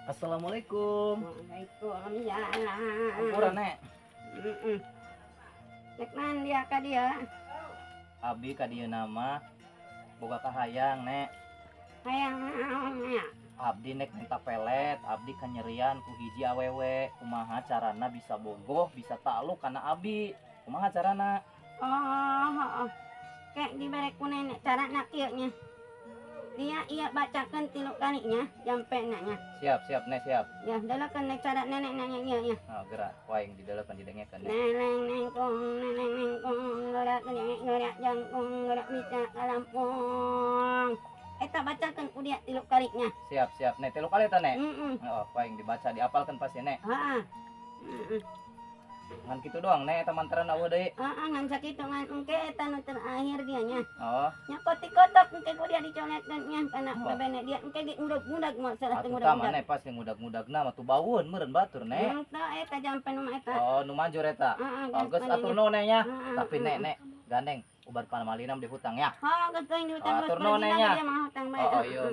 Assalamualaikum. Waalaikumsalam. Hampura, Nek. Heeh. Nek naon dia ka dieu? Abi ka dieu mah boga kahayang, Nek. Hayang naon nya? Abdi nek minta pelet, abdi kanyerian ku hiji awewe. Kumaha carana bisa bogoh, bisa takluk kana abi? Kumaha carana? Oh, oh. Kayak dibere ku nenek carana kieu nya. Dia iya bacakan tilu kalinya, jampe nanya. Siap, siap, Nek, siap. Ya, dalakan nek cara nenek nanya iya ya. Oh, gerak. Ku aing didelekan, didengekeun, Nek. Neneng nengkong, neneng nengkong, gorak nenek gorak jangkung, gorak bisa ka Lampung. Eta bacakan ku dia tilu kalinya. Siap, siap, Nek. Tilu kali ta, Nek? Heeh. Oh, ku aing dibaca, diapalkan pasti, Nek. Heeh. Heeh. Ngan kitu doang, Nek, eta mantrana euweuh deui? Heeh, ngan sakitu ngan engke eta nu terakhir dia nya. Oh, Nya kotik-kotok engke ku dia dicolekkeun nya kana Oh. bebene dia engke ge ngudag-ngudag moal salah teu atuh tah ngudag-ngudag. Maneh pasti ngudag-ngudagna mah tuh baueun meureun batur, Nek. Henteu, eta jampe nu mah eta. Oh, nu manjur eta. Heeh, Oh, geus atur nuhun, Nek, nya. Heeh, Tapi heeh. Nek, Nek, gandeng ubar pamalina di hutang ya. Oh, geus teuing di hutang Oh, geus atur nuhun, Nek, nya. dia mah hutang bae. Oh, iya.